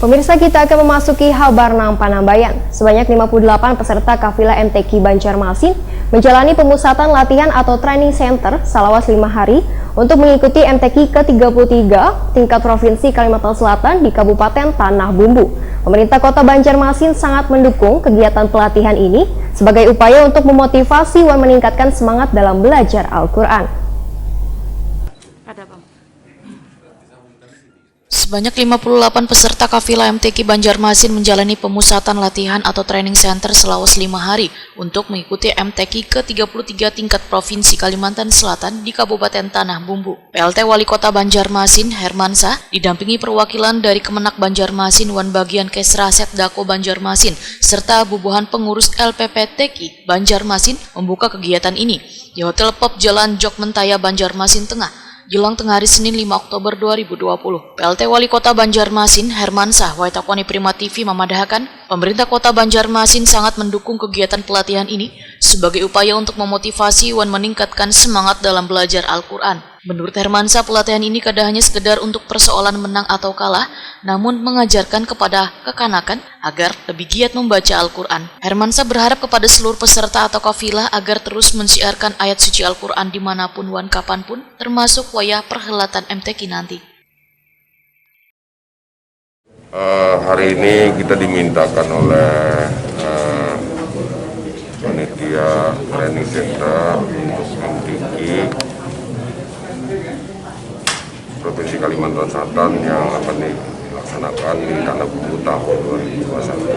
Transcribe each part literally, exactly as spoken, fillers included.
Pemirsa, kita akan memasuki habar nang panambayan. Sebanyak lima puluh delapan peserta kafilah M T Q Banjarmasin menjalani pemusatan latihan atau training center salawas lima hari untuk mengikuti M T Q ke tiga puluh tiga tingkat Provinsi Kalimantan Selatan di Kabupaten Tanah Bumbu. Pemerintah Kota Banjarmasin sangat mendukung kegiatan pelatihan ini sebagai upaya untuk memotivasi wan meningkatkan semangat dalam belajar Al-Quran. Sebanyak lima puluh delapan peserta kafilah M T Q Banjarmasin menjalani pemusatan latihan atau training center selawas lima hari untuk mengikuti M T Q ke tiga puluh tiga tingkat Provinsi Kalimantan Selatan di Kabupaten Tanah Bumbu. P L T Wali Kota Banjarmasin, Hermansyah, didampingi perwakilan dari Kemenag Banjarmasin wan bagian Kesra Setdako Banjarmasin, serta bubuhan pengurus L P P T Q Banjarmasin membuka kegiatan ini di Hotel Pop Jalan Jok Mentaya, Banjarmasin Tengah, jelang tengah hari Senin lima Oktober dua ribu dua puluh. P L T Wali Kota Banjarmasin, Hermansyah, Waitakoni Prima T V mamadahakan, pemerintah Kota Banjarmasin sangat mendukung kegiatan pelatihan ini sebagai upaya untuk memotivasi wan meningkatkan semangat dalam belajar Al-Quran. Menurut Hermansyah, pelatihan ini kada hanya sekedar untuk persoalan menang atau kalah, namun mengajarkan kepada kekanakan agar lebih giat membaca Al-Quran. Hermansyah berharap kepada seluruh peserta atau kafilah agar terus mensiarkan ayat suci Al-Quran dimanapun wan kapanpun, termasuk wayah perhelatan M T Q nanti. Uh, hari ini kita dimintakan oleh uh, panitia training center untuk M T Q Provinsi Kalimantan Selatan yang akan dilaksanakan di Tanah Bumbu tahun dua ribu dua puluh satu.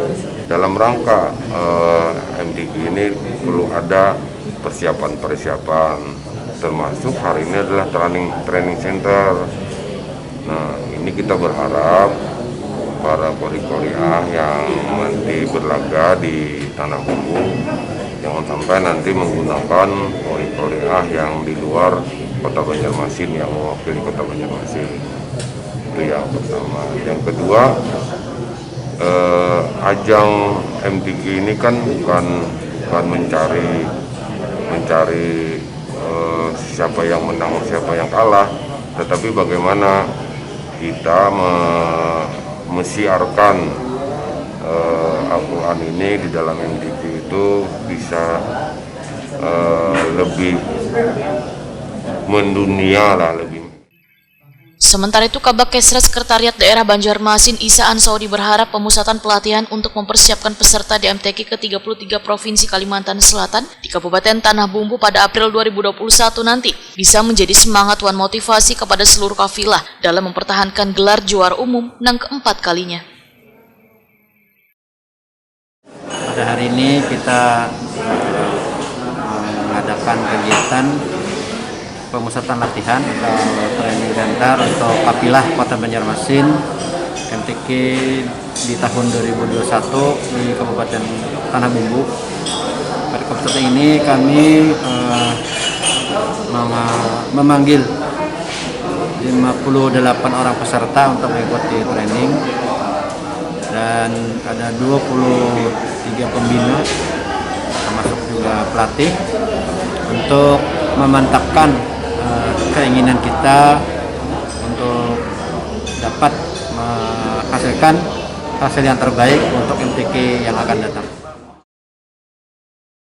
Dalam rangka uh, M T Q ini perlu ada persiapan-persiapan, termasuk hari ini adalah training training center. Nah, ini kita berharap para kori-koriah yang nanti berlaga di Tanah Bumbu jangan sampai nanti menggunakan kori-koriah yang di luar kota Banjarmasin, yang mewakili kota Banjarmasin. Itu yang pertama. Yang kedua, eh, ajang M T Q ini kan bukan bukan mencari mencari eh, siapa yang menang, siapa yang kalah, tetapi bagaimana kita me mesiarkan eh, Al-Quran ini di dalam M T Q itu bisa eh, lebih mendunia lah, lebih Sementara itu, Kabag Kesra Sekretariat Daerah Banjarmasin, Isa Ansaudi, berharap pemusatan pelatihan untuk mempersiapkan peserta di M T Q ke tiga puluh tiga Provinsi Kalimantan Selatan di Kabupaten Tanah Bumbu pada April dua ribu dua puluh satu nanti bisa menjadi semangat wan motivasi kepada seluruh kafilah dalam mempertahankan gelar juara umum nang keempat kalinya. Pada hari ini kita mengadakan kegiatan pemusatan latihan atau training center untuk kafilah Kota Banjarmasin M T Q di tahun dua ribu dua puluh satu di Kabupaten Tanah Bumbu. Pada kesempatan ini kami eh, memanggil lima puluh delapan orang peserta untuk mengikuti training dan ada dua puluh tiga pembina termasuk juga pelatih untuk memantapkan uh, keinginan kita untuk dapat menghasilkan hasil yang terbaik untuk M T Q yang akan datang.